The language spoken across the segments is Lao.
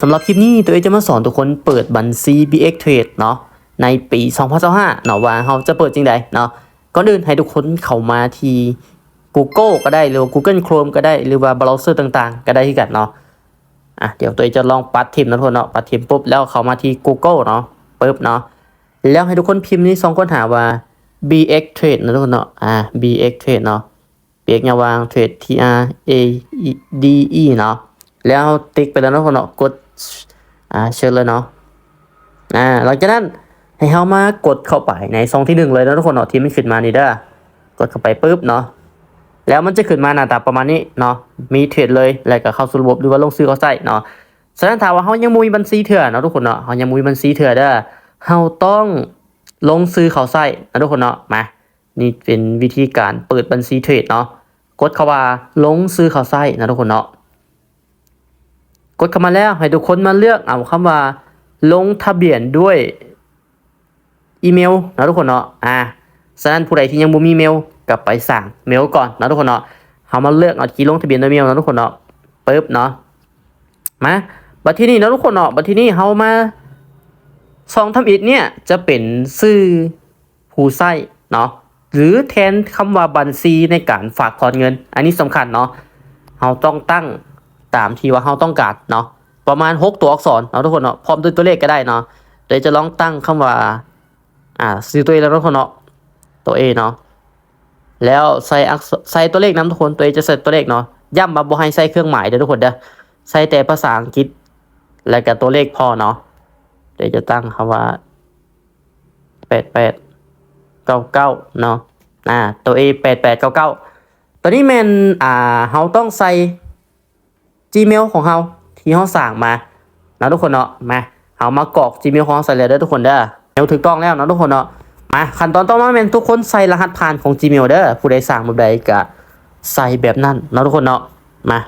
ສຳລັບຄລິບນີ້ ໂຕເອຈະມາສອນທຸກຄົນເປີດບັນຊີ ບີເອັກເທຣດ ເນາະ ໃນປີສອງພັນຊາວຫ້າເນາະ ວ່າເຮົາຈະເປີດຈັ່ງໃດເນາະ. ກ່ອນອື່ນໃຫ້ທຸກຄົນເຂົ້າມາທີ່ Google ກໍໄດ້ ຫຼືວ່າ Google Chrome ກໍໄດ້ ຫຼືວ່າເບຣາວເຊີຕ່າງໆກໍໄດ້ຄືກັນເນາະ. ອ່ະ ດຽວໂຕເອຈະລອງປັດຖິ້ມເນາະທຸກຄົນເນາະ, ປັດຖິ້ມປຸບ ແລ້ວເຂົ້າມາທີ່ Google ເນາະ ປຶບເນາະ, ແລ້ວໃຫ້ທຸກຄົນພິມໃນຊ່ອງຄົ້ນຫາວ່າ ບີເອັກເທຣດ ເນາະທຸກຄົນເນາະ. ອ່າ ບີເອັກເທຣດ ເນາະ ບີເອັກ ຍາວວ່າງ ເທຣດ ທີ ອາ ເອ ດີ ອີ ເນາະ. ແລ້ວເຮົາຕິກໄປແລ້ວເນາະທຸກຄົນເນາະ, ກົດ ອ່າ ເຊີນເລີຍເນາະ. ອ່າ ຫຼັງຈາກນັ້ນໃຫ້ເຮົາມາກົດເຂົ້າໄປໃນຊ່ອງທີໜຶ່ງເລີຍເນາະທຸກຄົນເນາະ ທີ່ມັນຂຶ້ນມານີ້ເດີ. ກົດເຂົ້າໄປປຶບເນາະ ແລ້ວມັນຈະຂຶ້ນມາໜ້າຕາປະມານນີ້ເນາະ, ມີເທຣດເລີຍ ແລ້ວກໍເຂົ້າສູ່ລະບົບ ຫຼືວ່າລົງຊື່ເຂົ້າໃຊ້ເນາະ. ສະນັ້ນຖ້າວ່າເຮົາຍັງບໍ່ມີບັນຊີເທື່ອເນາະທຸກຄົນເນາະ, ເຮົາຍັງບໍ່ມີບັນຊີເທື່ອເດີ, ເຮົາຕ້ອງລົງຊື່ເຂົ້າໃຊ້ເນາະທຸກຄົນເນາະ. ມາ ນີ້ເປັນວິທີການເປີດບັນຊີເທຣດເນາະ. ກົດເຂົ້າວ່າລົງຊື່ເຂົ້າໃຊ້ເນາະທຸກຄົນເນາະ. ກົດເຂົ້າມາແລ້ວໃຫ້ທຸກຄົນມາເລືອກເອົາຄຳວ່າລົງທະບຽນດ້ວຍອີເມວເນາະທຸກຄົນເນາະ. ອ່າ ສະນັ້ນຜູ້ໃດທີ່ຍັງບໍ່ມີເມວກໍໄປສ້າງເມວກ່ອນເນາະທຸກຄົນເນາະ. ເຮົາມາເລືອກເອົາທີ່ລົງທະບຽນດ້ວຍເມວເນາະທຸກຄົນເນາະ. ປຶບເນາະ. ມາ ບັດທີນີ້ເນາະທຸກຄົນເນາະ, ບັດທີນີ້ເຮົາມາຊ່ອງທຳອິດເນີ້ຍຈະເປັນຊື່ ຜູ້ໃຊ້ເນາະ ຫຼືແທນຄຳວ່າບັນຊີໃນການຝາກຖອນເງິນ. ອັນນີ້ສຳຄັນເນາະ, ເຮົາຕ້ອງຕັ້ງຕາມທີ່ວ່າເຮົາຕ້ອງການເນາະ, ປະມານຫົກຕົວອັກສອນເນາະທຸກຄົນເນາະ, ພ້ອມດ້ວຍຕົວເລກກໍໄດ້ເນາະ. ໂຕເອຈະລອງຕັ້ງຄຳວ່າ ອ່າ ຊື່ໂຕເອແລ້ວເນາະທຸກຄົນເນາະ, ໂຕເອເນາະ, ແລ້ວໃສ່ອັກສ- ໃສ່ຕົວເລກນຳທຸກຄົນ. ໂຕເອຈະໃສ່ຕົວເລກເນາະ, ຢ້ຳວ່າບໍ່ໃຫ້ໃສ່ເຄື່ອງໝາຍເດີທຸກຄົນເດີ, ໃສ່ແຕ່ພາສາອັງກິດ ແລ້ວກໍຕົວເລກພໍເນາະ. ໂຕເອຈະຕັ້ງຄຳວ່າ ແປດແປດເກົ້າເກົ້າເນາະ. ອ່າ ຕົວເອ ແປດແປດເກົ້າເກົ້າ. ຕົວນີ້ແມ່ນ ອ່າ ເຮົາຕ້ອງໃສ່ Gmail ຂອງເຮົາທີ່ເຮົາສ້າງມາເນາະທຸກຄົນເນາະ. ມາ ເຮົາມາກອກ Gmail ຂອງເຮົາໃສ່ແລ້ວເດີທຸກຄົນເດີ. ແລ້ວຖືກຕ້ອງແລ້ວເນາະທຸກຄົນເນາະ. ມາ ຂັ້ນຕອນຕໍ່ມາແມ່ນທຸກຄົນໃສ່ລະຫັດຜ່ານຂອງ Gmail ເດີ. ຜູ້ໃດສ້າງແບບໃດກະໃສ່ແບບນັ້ນເນາະທຸກຄົນເນາະ. ມາ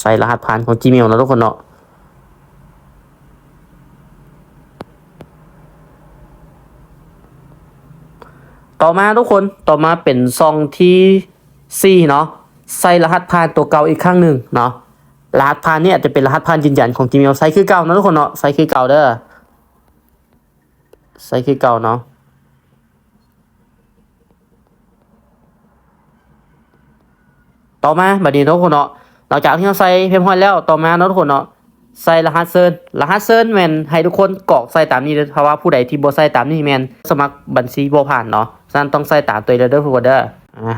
ໃສ່ລະຫັດຜ່ານຂອງ Gmail ເນາະທຸກຄົນເນາະ. ຕໍ່ມາທຸກຄົນ ຕໍ່ມາເປັນຊ່ອງທີສີ່ເນາະ, ໃສ່ລະຫັດຜ່ານຕົວເກົ່າອີກຄັ້ງໜຶ່ງເນາະ. ລະຫັດຜ່ານນີ້ອາດຈະເປັນລະຫັດຜ່ານຢືນຢັນຂອງ Gmail. ໃສ່ຄືເກົ່າເນາະທຸກຄົນເນາະ, ໃສ່ຄືເກົ່າເດີ, ໃສ່ຄືເກົ່າເນາະ. ຕໍ່ມາບັດນີ້ເນາະທຸກຄົນເນາະ, ຫຼັງຈາກທີ່ເຮົາໃສ່ຮຽບຮ້ອຍແລ້ວ, ຕໍ່ມາເນາະທຸກຄົນເນາະ, ໃສ່ລະຫັດເຊີນ. ລະຫັດເຊີນແມ່ນໃຫ້ທຸກຄົນກອກໃສ່ຕາມນີ້ເດີ, ຖ້າວ່າຜູ້ໃດທີ່ບໍ່ໃສ່ຕາມນີ້ແມ່ນສະໝັກບັນຊີບໍ່ຜ່ານເນາະ. ສະນັ້ນຕ້ອງໃສ່ຕາມໂຕນີ້ເດີທຸກຄົນເດີ. ອ່າ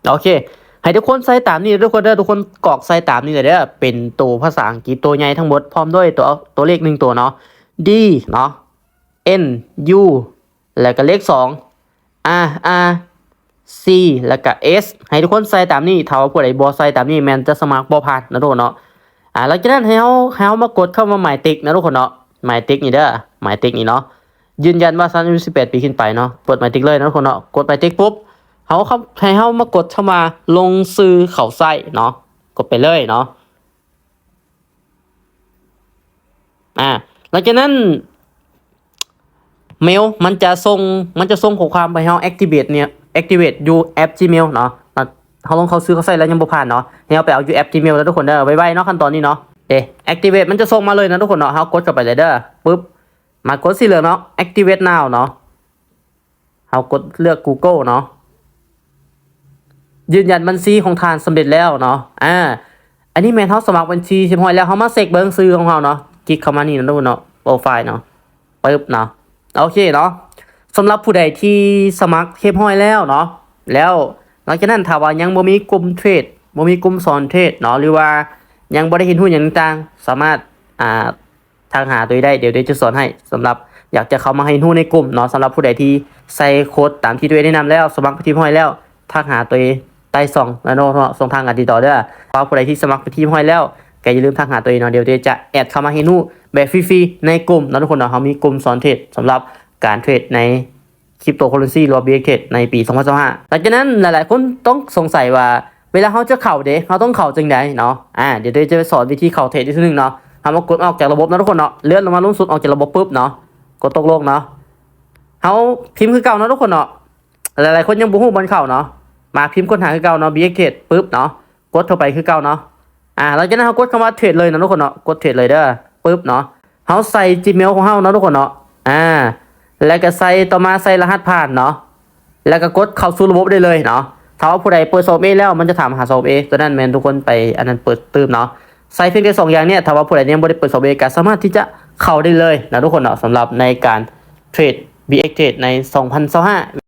ໂອເຄ ໃຫ້ທຸກຄົນໃສ່ຕາມນີ້ເດີທຸກຄົນເດີ, ທຸກຄົນກອກໃສ່ຕາມນີ້ເລີຍເດີ. ເປັນໂຕພາສາອັງກິດໂຕໃຫຍ່ທັງໝົດ ພ້ອມດ້ວຍຕົວ ຕົວເລກໜຶ່ງຕົວເນາະ, ດີເນາະ, ເອັນ ຢູ ແລ້ວກໍເລກສອງ ອາ ອາ ຊີ ແລ້ວກໍເອັສ. ໃຫ້ທຸກຄົນໃສ່ຕາມນີ້, ຖ້າວ່າຜູ້ໃດບໍ່ໃສ່ຕາມນີ້ແມ່ນຈະສະໝັກບໍ່ຜ່ານເນາະທຸກຄົນເນາະ. ອ່າ ຫຼັງຈາກນັ້ນໃຫ້ເຮົາ ໃຫ້ເຮົາມາກົດຄຳວ່າໝາຍຕິກເນາະທຸກຄົນເນາະ, ໝາຍຕິກນີ້ເດີ, ໝາຍຕິກນີ້ເນາະ. ຢືນຢັນວ່າຊັ້ນອາຍຸສິບແປດປີຂຶ້ນໄປເນາະ, ກົດໝາຍຕິກເລີຍເນາະທຸກຄົນເນາະ. ກົດໝາຍຕິກປຸບ ເຮົາ ເຮົາ ໃຫ້ເຮົາມາກົດຄຳວ່າລົງຊື່ເຂົ້າໃຊ້ເນາະ, ກົດໄປເລີຍເນາະ. ອ່າ ຫຼັງຈາກນັ້ນ ເມວມັນຈະສົ່ງ ມັນຈະສົ່ງຂໍ້ຄວາມໄປໃຫ້ເຮົາ activate ເນຍ activate ຢູ່ແອັບ Gmail ເນາະ. ເຮົາລອງເຂົ້າຊື່ເຂົ້າໃຊ້ແລ້ວຍັງບໍ່ຜ່ານເນາະ, ໃຫ້ເຮົາໄປເອົາຢູ່ແອັບ Gmail ເດີທຸກຄົນເດີ. ໄວໆເນາະ ຂັ້ນຕອນນີ້ເນາະ. ເດ activate ມັນຈະສົ່ງມາເລີຍເນາະທຸກຄົນເນາະ. ເຮົາກົດເຂົ້າໄປເລີຍເດີ ປຶບ ມາກົດສີເຫຼືອງເນາະ, activate now ເນາະ. ເຮົາກົດເລືອກ Google ເນາະ, ຢືນຢັນບັນຊີຂອງທ່ານສຳເລັດແລ້ວເນາະ. ອ່າ ອັນນີ້ແມ່ນເຮົາສະໝັກບັນຊີຮຽບຮ້ອຍແລ້ວ. ເຮົາມາເຊັກເບິ່ງຊື່ຂອງເຮົາເນາະ, ຄລິກເຂົ້າມານີ້ເນາະທຸກຄົນເນາະ, ໂປຣໄຟລ໌ເນາະ, ປຶບເນາະ. ໂອເຄເນາະ, ສຳລັບຜູ້ໃດທີ່ສະໝັກຮຽບຮ້ອຍແລ້ວເນາະ, ແລ້ວຫຼັງຈາກນັ້ນຖ້າວ່າຍັງບໍ່ມີກຸ່ມເທຣດ ບໍ່ມີກຸ່ມສອນເທຣດເນາະ ຫຼືວ່າຍັງບໍ່ໄດ້ຮຽນຮູ້ຫຍັງຕ່າງໆ, ສາມາດ ອ່າ ທັກຫາໂຕເອໄດ້, ດຽວໂຕເອຈະສອນໃຫ້. ສຳລັບຢາກຈະເຂົ້າມາຮຽນຮູ້ໃນກຸ່ມເນາະ, ສຳລັບຜູ້ໃດທີ່ໃສ່ໂຄດຕາມທີ່ໂຕເອແນະນຳແລ້ວ, ສະໝັກເປັນທີ່ຮຽບຮ້ອຍແລ້ວ, ທັກຫາໂຕເອໃຕ້ຊ່ອງເນາະ, ຊ່ອງທາງການຕິດຕໍ່ເດີ. ຖ້າຜູ້ໃດທີ່ສະໝັກເປັນທີ່ຮຽບຮ້ອຍແລ້ວ ກໍຢ່າລືມທັກຫາໂຕເອເນາະ, ດຽວໂຕເອຈະແອດເຂົ້າມາຮຽນຮູ້ແບບຟຣີໆໃນກຸ່ມເນາະທຸກຄົນເນາະ. ເຮົາມີກຸ່ມສອນເທຣດສຳລັບການເທຣດໃນ cryptocurrency ຫຼືວ່າ BXTrade ໃນປີສອງພັນຊາວຫ້າ. ຫຼັງຈາກນັ້ນຫຼາຍໆຄົນຕ້ອງສົງໄສວ່າ ເວລາເຮົາຈະເຂົ້າເດ ເຮົາຕ້ອງເຂົ້າຈັ່ງໃດເນາະ. ອ່າ ດຽວໂຕເອຈະໄປສອນວິທີເຂົ້າເທຣດອີກເທື່ອໜຶ່ງເນາະ. ເຮົາມາກົດອອກຈາກລະບົບເນາະທຸກຄົນເນາະ, ເລື່ອນລົງມາລຸ່ມສຸດອອກຈາກລະບົບປຶບເນາະ, ກົດຕົກລົງເນາະ. ເຮົາພິມຄືເກົ່າເນາະທຸກຄົນເນາະ, ຫຼາຍໆຄົນຍັງບໍ່ຮູ້ບ່ອນເຂົ້າເນາະ. ມາພິມຄົ້ນຫາຄືເກົ່າເນາະ BX Trade ປຶບເນາະ ກົດເຂົ້າໄປຄືເກົ່າເນາະ. ອ່າ ຫຼັງຈາກນັ້ນເຮົາກົດຄຳວ່າ Trade ເລີຍເນາະທຸກຄົນເນາະ ກົດ Trade ເລີຍເດີ ປຶບເນາະ. ເຮົາໃສ່ Gmail ຂອງເຮົາເນາະທຸກຄົນເນາະ ອ່າ ແລ້ວກໍໃສ່ ຕໍ່ມາໃສ່ລະຫັດຜ່ານເນາະ ແລ້ວກໍກົດເຂົ້າສູ່ລະບົບໄດ້ເລີຍເນາະ. ຖ້າວ່າຜູ້ໃດເປີດ ສອງເອັມເອ ແລ້ວ ມັນຈະຖາມຫາ ສອງເອັມເອ ຕົວນັ້ນແມ່ນທຸກຄົນໄປອັນນັ້ນເປີດຕື່ມເນາະ. ໃສ່ພຽງແຕ່ສອງຢ່າງເນີ້ຍ ຖ້າວ່າຜູ້ໃດຍັງບໍ່ໄດ້ເປີດ ສອງເອັມເອ ກໍສາມາດທີ່ຈະເຂົ້າໄດ້ເລີຍນະທຸກຄົນເນາະ ສຳລັບໃນການເທຣດ BX Trade ໃນສອງພັນຊາວຫ້າ